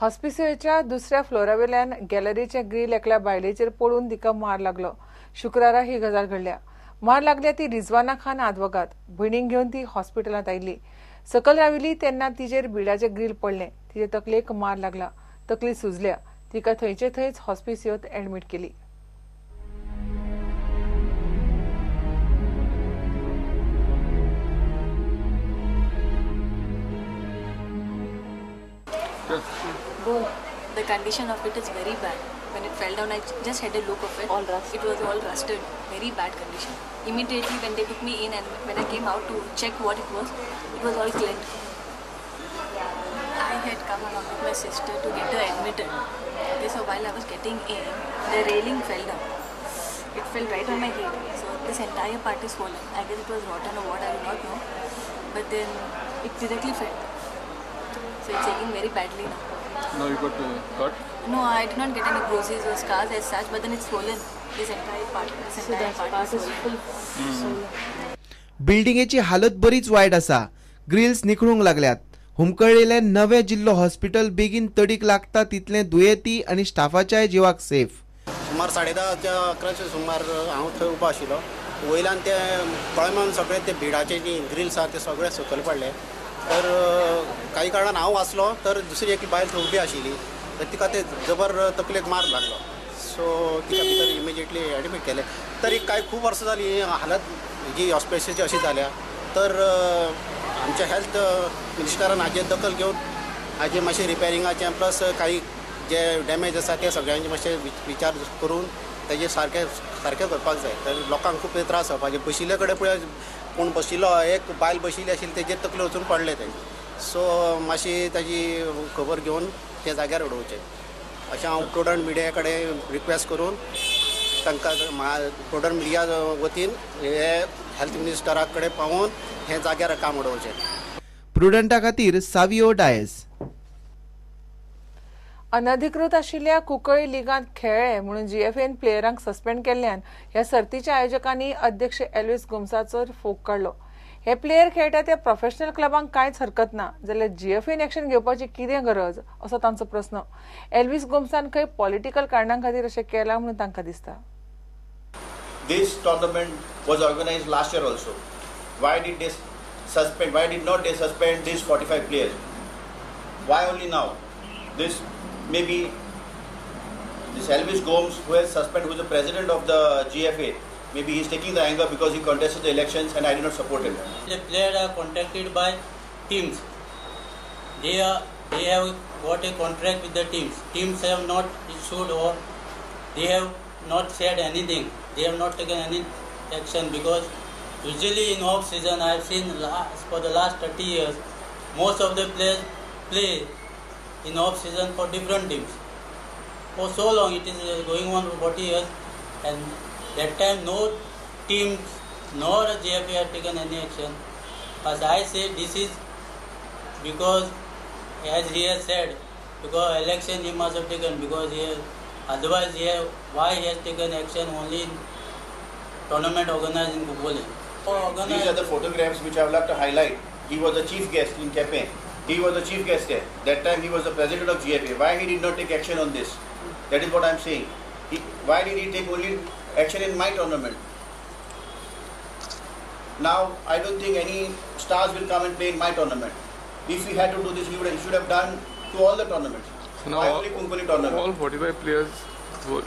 हॉस्पिसियोच्या दुसऱ्या फ्लोरावेल्यान गॅलरीचे ग्रील एकल्या बायलेचेर पडून तिका मार लागलो. शुक्रारा ही गजाल घडल्या. मार लागल्या ती रिजवाना खान आदवोगाद. भयणीक घेवन ती हॉस्पिटलांत आयिल्ली. सकल राविल्ली तेन्ना तिचेर बिडाचें ग्रील पडलें. तिचे तकलेक मार लागला. तकली सुजल्या. तिका थंयचे थंयच हॉस्पिसियोत ऍडमीट केली. The condition of it is very bad. When it fell down, I just had a look of it. All rusted. It was all rusted. Very bad condition. Immediately when they took me in and when I came out to check what it was all cleaned. I had come along with my sister to get her admitted. Okay, so while I was getting in, the railing fell down. It fell right on my head. So this entire part is swollen. I guess it was rotten or what, I do not know. But then it directly fell. So it's aching very badly now. Now you got cut? No, I did not get any bruises or scars as such, but then it's swollen. This entire part, this entire part is full. बिल्डिंगेची हालत बरीच वायट आसा. Grills निखळूंक लागल्यात. हुमकळलेले नवे जिल्लो hospital बेगीन तडीक लागता तितलें दुयेंती आनी स्टाफाच्याय जिवाक सेफ. सुमार 10:30 11 सुमार हांव थंय उबो आशिल्लो. वयल्यान ते कळमान सगळे ते बिडाचे जी ग्रिल्स आहा ते सगळे सकयल पडले. तर काही कारणान हांव वाचलो तर दुसरी एक बायल थंय उबी आशिल्ली तर तिका ते जबर तकलेक मार लागलो. सो तिका भितर इमिजिएटली एडमीट केलें. तरी कांय खूब वर्सां जाली हालत जी हॉस्पिटलाची अशी जाल्या. तर आमच्या हेल्थ मिनिस्टरान हाजेर दखल घेवन हाजे मातशें रिपेरिंगाचें प्लस काही जे डॅमेज आसा ते सगळ्यांचे मातशें विचार करून तेजे सारकें सारकें करपाक जाय. तर लोकांक खूब त्रास जावपाचे. बशिल्ले कडेन पळय कोण बशिल्लो एक बायल बशिल्ली आशिल्ली तेजेर तकले वचून पडले ते. सो मातशी ताजी खबर घेवन ते जाग्यार उडोवचें अशें हांव प्रुडंट मिडिया कडेन रिक्वेस्ट करून तांकां प्रुडंट मिडिया वतीन हे हेल्थ मिनिस्टरा कडेन पावोवन हे जाग्यार काम उडोवचें. प्रुडंटा खातीर सावियो डायस. अनधिकृत आशिल्ल्या कुंकळी लिगांत खेळ्ळे म्हणून जीएफएन प्लेयरांक सस्पेंड केल्ल्यान ह्या सर्तीच्या आयोजकांनी अध्यक्ष एल्विस गोम्साचो फोग काडलो. हे प्लेयर खेळटा त्या प्रोफेशनल क्लबांक कांयच हरकत ना जाल्यार जीएफएन एक्शन घेवपाची कितें गरज असो तांचो प्रस्न. एल्विस गोम्सान खंय पॉलिटिकल कारणां खातीर अशें केलां म्हणून तांकां दिसता. This tournament was organized last year also. Why did they suspend? Why did not they suspend these 45 players? Why only now? This maybe this Elvis Gomes, who has suspended, who is the president of the GFA, maybe he is taking the anger because he contested the elections and I did not support him. The players are contacted by teams. They have got a contract with the teams. Teams have not issued or they have not said anything. They have not taken any action because usually in off season I have seen for the last 30 years most of the players play in off season for different teams. For so long it is going on for 40 years and that time no teams nor GFA have taken any action. As I say, this is because, as he has said, because election he must have taken, because he has, otherwise he have, why he has taken action only in tournament organized in Cuncolim. These are the photographs which I would like to highlight. He was the chief guest in Quepem. He was the chief guest there. That time he was the president of GFA. Why he did not take action on this? That is what I am saying. Why did he take only action in my tournament? Now I don't think any stars will come and play in my tournament. If he had to do this, he should have done to all the tournaments. So now why only Cuncolim tournament? All 45 players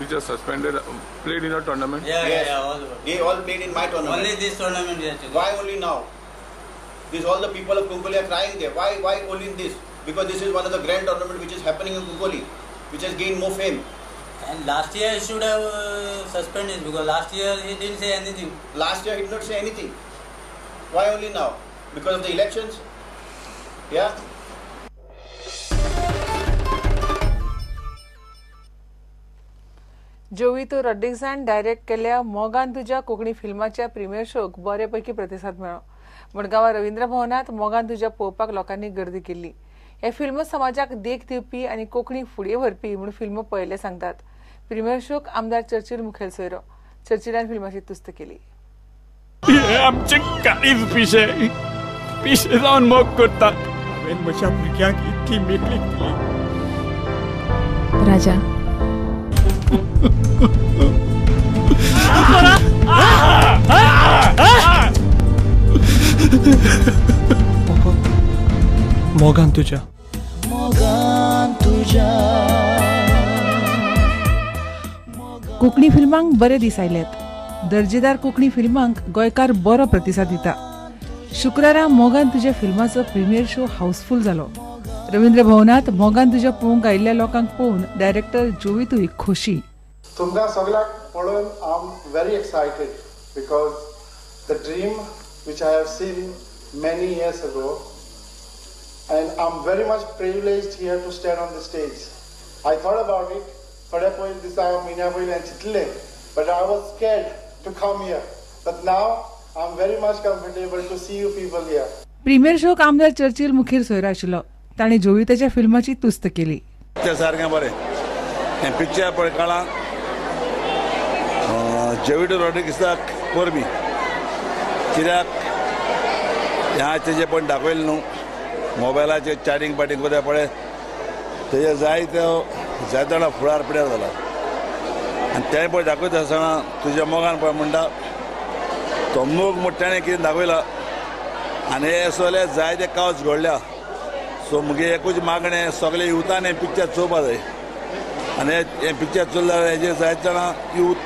which are suspended played in a tournament? Yeah, yes. Yeah, all. They all played in my tournament. Only this tournament. Yes. Why only now? This all the people of Cuncolim are crying there. Why only in this? Because this is one of the grand tournament which is happening in Cuncolim, which has gained more fame. And last year he should have suspended, because last year he didn't say anything. Last year he did not say anything. Why only now? Because of the elections? Yeah. Jovito रॉड्रिग्जान direct केल्ल्या मोगान तुज्या Konkani फिल्माच्या premier शोक बरे पैकी प्रतिसाद मेळ्ळो. मडगांवां रवींद्र भवनांत मोगान तुज्या पळोवपाक लोकांनी गर्दी केल्ली. हे फिल्म समाजाक देख दिवपी आनी कोंकणी फुडें व्हरपी म्हूण फिल्म पळयल्ले सांगतात. प्रिमियर शोक आमदार चर्चिल मुखेल सोयरो. चर्चिलान फिल्माची तुस्त केली. आमचे काळीज पिशे पिशे जावन मोग करतात. हांवें म्हज्या भुरग्यांक इतली मेकळीक दिली, राजा. मोगान तुझ्या, मोगान तुझ्या. कोंकणी फिल्मांक बरे दीस आयल्यात. दर्जेदार कोंकणी फिल्मांक गोंयकार बरो प्रतिसाद दिता. शुक्रारा मोगान तुझ्या फिल्माचो प्रिमियर शो हाऊसफुल जालो. रवींद्र भवनात मोगान तुझ्या पळोवंक आयिल्ल्या लोकांक पळोवन डायरेक्टर जोवितूय खोशी. तुमकां सगळ्यांक पळोवन I am very excited because the dream which I have seen many years ago and I am very much privileged here to stand on the stage. I thought about it थोड्या पयलीं दिसा म्हयन्या पयलीं हांवें चिंतलें, but I was scared to come here, but now I am very much comfortable to see you people here. Premiere शोक आमदार Churchill मुखेल सोयरो आशिल्लो. ताणें जोविताच्या फिल्माची तुस्त केली. ते सारकें बरें हें पिक्चर पळय काळां जोवितो रॉड्रिगीसाक परबी, कित्याक ह्या तेजें पण दाखयलें न्हू मोबायलाचेर चॅटिंग पाटींग करता पळय, तेजे जायते जायते जाणां फुडार पिड्यार जाला. आनी तें पळय दाखयता आसतना तुज्या मोगान पळय म्हणटा तो मोग म्हण तेणें कितें दाखयला आनी हे सगळे जायते कावच घडल्या. सो मुगे एकूच मागणें, सगळे युथान हें पिक्चर चोवपा जाय आनी हें पिक्चर चोयलें जाल्यार हेजेर जायते जाणां यूथ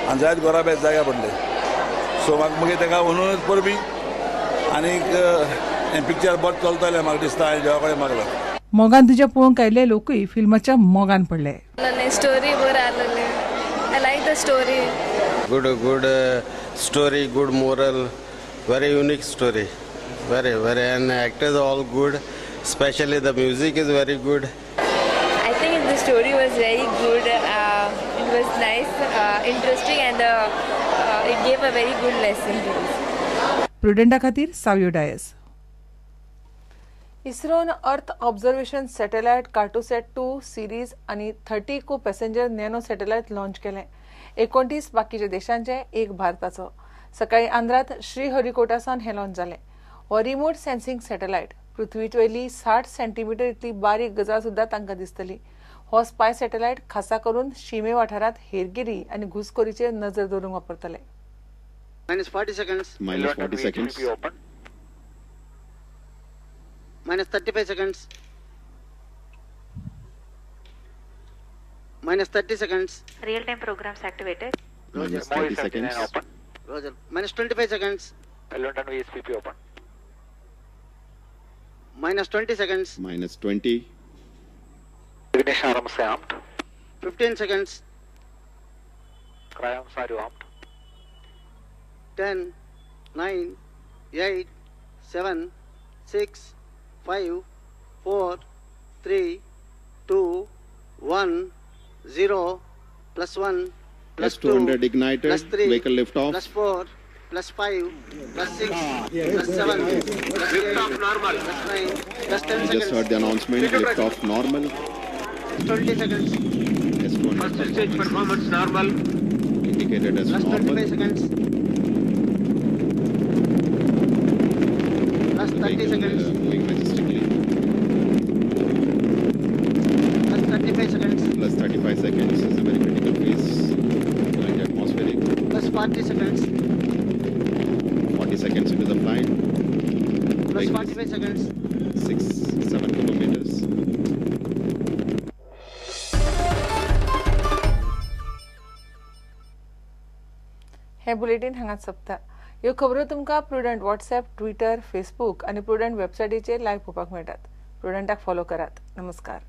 आनी जायत घोराब्या जाग्यार पडले. सो म्हाका मुगे तेका म्हणूनच परबी आनीक हें पिक्चर बरें चलतलें म्हाका दिसता आनी देवा कडेन मागलां. मोगान तुझ्या पळोवंक आयिल्ले लोकूय फिल्माच्या मोगान पडले. स्टोरी बरी आसलेली. I like the story. Good good story, good moral, very unique story, very very and actors all good, specially the music is very good. I think the story was very good. It was nice, interesting and it gave a very good lesson to us. प्रुडंटा खातीर Savio Dias. इस्रोन earth observation satellite Cartosat 2 series आनी 30 को passenger nano satellite launch केले. 29 बाकीच्या देशांचे, एक भारताचो. सकाळी आंध्रात श्रीहरिकोटासावन हें launch जालें. हो रिमोट सेन्सिंग सॅटेलायट पृथ्वीचे वयली 60 सेंटीमिटर इतली बारीक गजाल सुद्दां तांकां दिसतली. हो स्पाय सॅटेलायट खासा करून शिमे वाठारांत हेरगिरी आनी घुसखोरीचेर नजर दवरूंक वापरतले. -40 seconds. -40 seconds. -35 seconds. -30 seconds. Real time programs activated. -30 seconds. Roger. -25 seconds. L1 VSPP open. -20 seconds. -20. Ignition arms armed. 15 seconds. Cryoms are armed. 10, 9, 8, 7, 6, 5, 4, 3, 2, 1, 0, +1, +2, S200 ignited, +3, vehicle lift off, +4, +5, +6, +7, lift off normal, +9, +10 seconds. Just heard the announcement, lift off normal. 20 seconds. S200 first stage performance normal. Indicated as +25 normal. seconds. +30 seconds. Moving majestically. +35 seconds. +35 seconds is a very critical phase during the atmospheric. +40 seconds. 40 seconds into the flight. +45 seconds. 6-7 kilometers. हे bulletin हांगाच सोंपता. ह्यो खबरो तुमकां prudent WhatsApp, Twitter, Facebook आनी prudent वेबसायटीचेर live पळोवपाक मेळटात. प्रुडंटाक फॉलो करात. नमस्कार.